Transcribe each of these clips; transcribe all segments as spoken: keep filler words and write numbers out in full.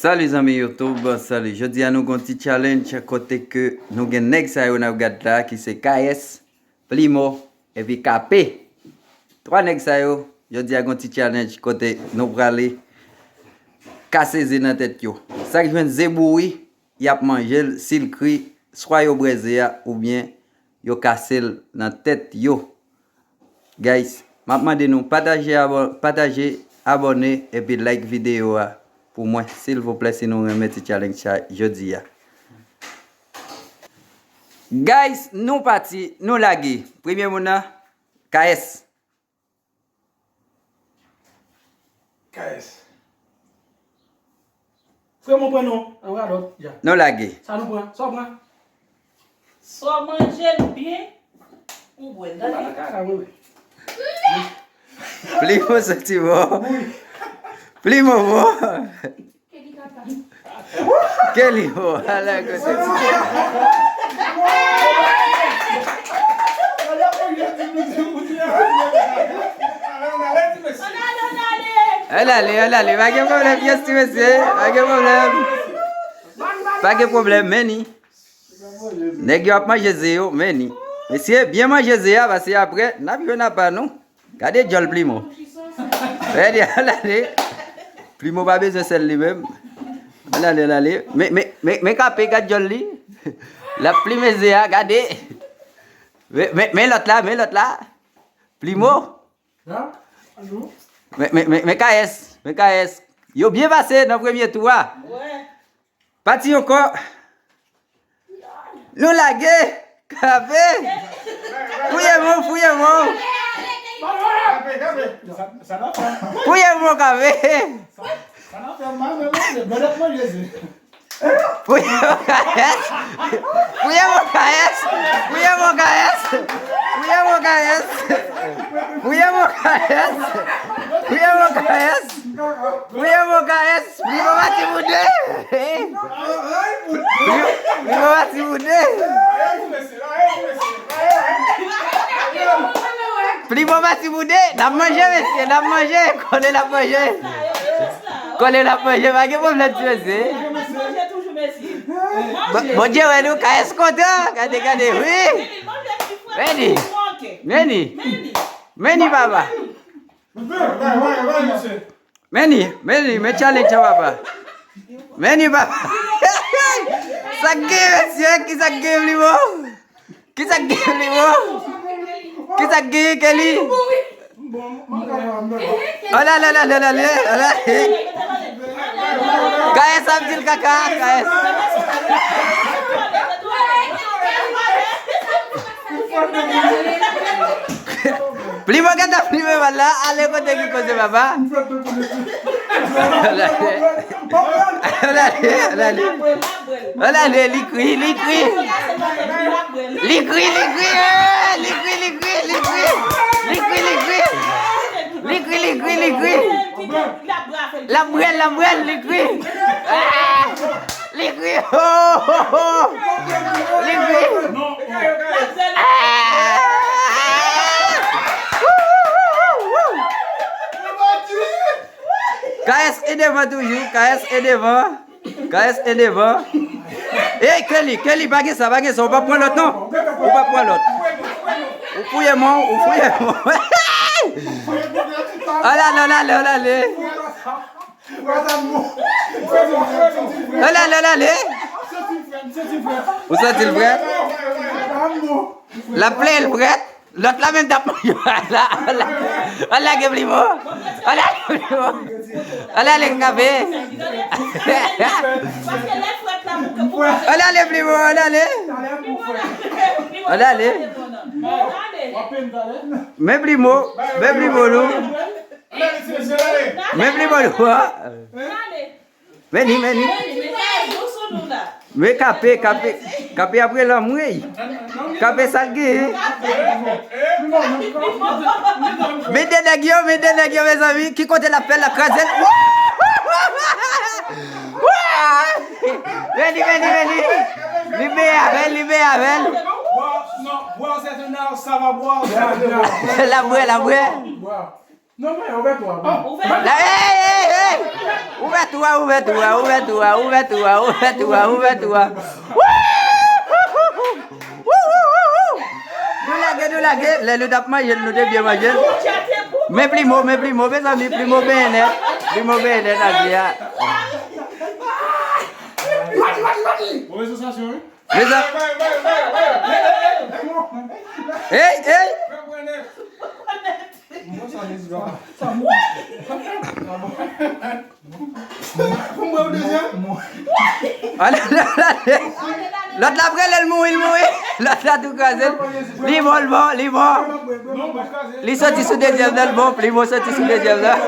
Salut zanmi YouTube, salut. Jodi a nou gon ti challenge kote ke nou gen nèg sa yo n ap gad la ki se K S, Plimo, epi K P. Twa nèg sa yo, jodi a gon ti challenge kote nou prale kase ze nan tèt yo. Sa k jwenn ze bouri, y ap manje l, si l kri, swa yo bwè ze a, oubyen yo kase l nan tèt yo. Guys, m ap mande nou pataje, abò-, pataje, abòne, epi like videyo a pou mwen, silvouplè, si nou renmen ti challenge sa jodi a. Guys, nou pati, nou lage. Premye moun nan, K S. K S. Frè mwen pran non, an radòt, ya. Nou lage. Sa nou pran? Sa w pran? Sa w manje l byen, ou bwè l, tande. Plimo soti bon. Plimo bon. Kelly bon, ala kote. Al ale, al ale, pa gen pwoblèm, yes, ti mesye, pa gen pwoblèm. Pa gen pwoblèm, men ni. Nèg yo ap manje ze yo, men ni. Mesye, byen manje ze a, paske apre, n ap jwenn apa nou. Gade djòl Plimo. Gade, al ale. Plimo pa bezwen sèl li menm. Al ale, al ale. Men, men, men, men K P, gad djòl li. L ap plime ze a, gade. Men, men, men lòt la, men lòt la. Plimo. Men, men, men, men K S, men K S. Yo byen pase nan premye tou a. Pati ankò. Nou lage. K P. Fouye men w, fouye men w. Fouye men w, K P. Fouye men w, K S. Fouye men w, K S. Fouye men w, K S. Fouye men w, K S. Fouye men w, K S. Fouye men w, K S. Li pa pati pou de. Li pa pati pou de. Plimo pati pou de. N ap manje, mesye, n ap manje. Kole l ap manje. Kole l ap manje, pa gen pwoblèm, ti mesye. Bon, Bondye wè nou, K S kontan. Gade, gade, wi. Men ni. Men ni. Men ni, papa. Men ni, men ni, men challenge an, papa. Men ni, papa. Sa k gen, mesye, ki sa k gen, Plimo? Ki sa k gen, Plimo? Ki sa k gen, Kelly? Oh là là là là là là là. K S ap di l kaka, K S. Plimo gentan plime mal la, ale kote ki koze papa. Al ale, al ale. Al ale, li kri, li kri. Li kri, li kri, eh, li kri, li kri, li kri. Li kri, li kri. Li kri, li kri, li kri. L ap bwè l, l ap bwè l, li kri. Ah! Li kri. Oh, oh, oh. Li kri. Ah! K S e devan toujou, K S e devan. K S e devan. Ey, Kelly, Kelly, pa gen sa, pa gen sa. Ou pa pran lòt, non. Ou pa pran lòt. Ou fouye men w, ou fouye men w. Al ale, al ale, al ale. Al ale, al ale. Ou santi l frèt? L ap pleye l frèt. Lòt la menm t ap manje. Al la, al la. Al lage Plimo. Al lage Plimo. Al ale K P. Al ale Plimo, al ale. Al ale. Men Plimo, men Plimo nou. Men Plimo nou. Men ni, men ni. Men K P, K P, K P ap rele anmwey. K P sa l gen. Men de nèg yo, men de nèg yo, mezanmi. Ki kote l ap fè l, l ap kraze l. Men ni, men ni, men ni. Li beye avè l, li beye avè l. L ap bwè, l ap bwè. Non, men, ouvè tou a. Ouvè. La, hey, hey, hey! Ouvè tou a, ouvè tou a, ouvè tou a, ouvè tou a, ouvè tou a, ouvè tou a. Wouhou! Wouhou! Nou lage, nou lage. Lè nou t ap manje l, nou te byen manje l. Men Plimo, men Plimo, mezanmi, Plimo benyen nèt. Plimo benyen nèt, a di a. Move sansasyon, wi. Mezanmi. Hey, hey! Ale, ale, ale. Lòt la ap rele l mouri, l mouri. Lòt la tou kraze l. Li bon, li bon, li bon. Li soti sou dezyèm nan, li bon. Li bon soti sou dezyèm nan.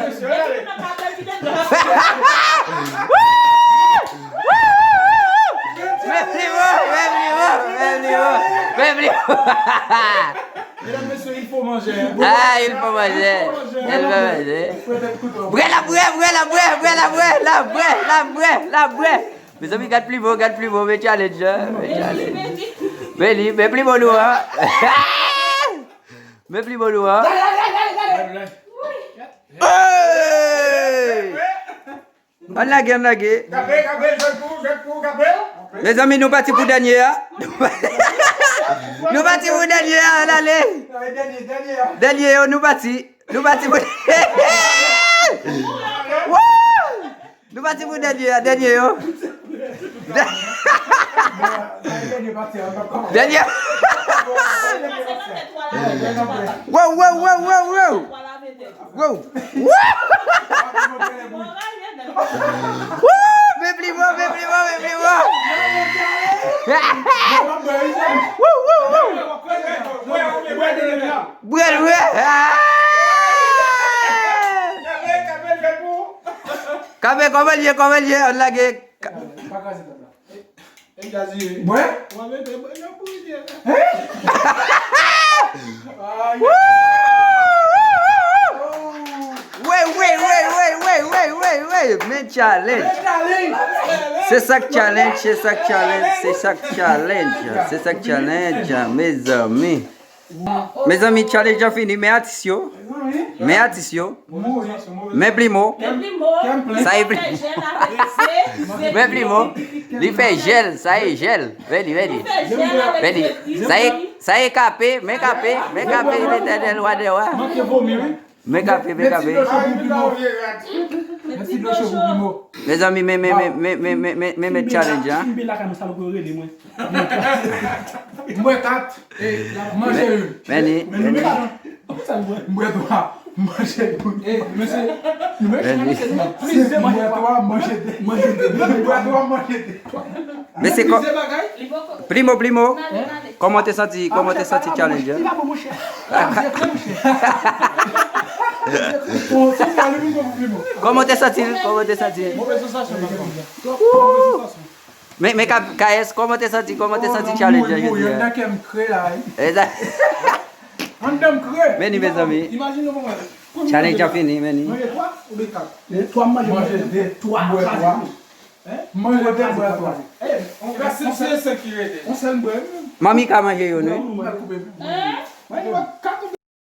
Men Plimo, men Plimo, men Plimo, men Plimo. Mesdames, messieurs, il faut manger, hein. Ah, il faut manger. Il faut manger. Bwè la, bwè, bwè la, bwè, bwè la, bwè, la, bwè, la, bwè, la, bwè. Mezanmi, gad Plimo, gad Plimo, men challenge, hein, men challenge. Men li, men Plimo nou, hein. Men Plimo nou, hein. Hey! Ann lage, ann lage. Kape, kape, jwèt pou, jwèt pou, kape. Mezanmi, nou pati pou dènye a. Nou pati pou dènye a, ann ale. Dènye, dènye a. Dènye yo, nou pati. Nou pati pou Woo! Nou pati pou dènye a, dènye yo. Dènye. Wow, wow, wow, wow, wow. Wow. Woo! Woo! Men Plimo, men Plimo, men Plimo. Woo, woo, woo. Bwè l, bwè. Ah! Kape, kòman l ye, kòman l ye? Ann lage. Ka- Pa kraze tèt la. E gazi, wi. Bwè? Mwen mete bwè nan bouyi. Hein? Ayi. Wey, wey, wey, wey, wey, wey, wey, wey. Men challenge. Men challenge. Se sa k challenge, se sa k challenge, se sa k challenge, se sa k challenge, mezanmi. Mezanmi, challenge an fini, men atis yo. Men atis yo. Men Plimo. Sa e Plimo. Men Plimo. Li fè jèl, sa e jèl. Veni, veni. Veni. Sa e, sa e Kape, men Kape, men Kape, Letènèl, wa dè wa. Manke vomi, wi. Men Kape, men Kape. Mèsi dlo cho pou Plimo. Mezanmi, men, men, men, men, men, men, men, men challenge, hein. Mwen kat. E, manje youn. Veni, veni. Mwen twa. Manje youn. E, mesye. Veni. Mwen twa, manje de. Manje de. Mwen twa, manje de. Men se kò-, Plimo, Plimo, kòman w te santi, kòman w te santi challenge an? Kòman w te santi l, kòman w te santi l? Men, men Ka-, Kayès, kòman w te santi, kòman w te santi challenge an jodi a? Mwen nan kè m kre la, wi. Exact. Anndan m kre. Men ni, mezanmi. Imajine w. Challenge an fini, men ni. Manje twa oubyen kat? Twa, m manje, manje de. Twa, manje twa. Manje de, bwè twa. Yon sèl bwè. Manmi ka manje youn, wi.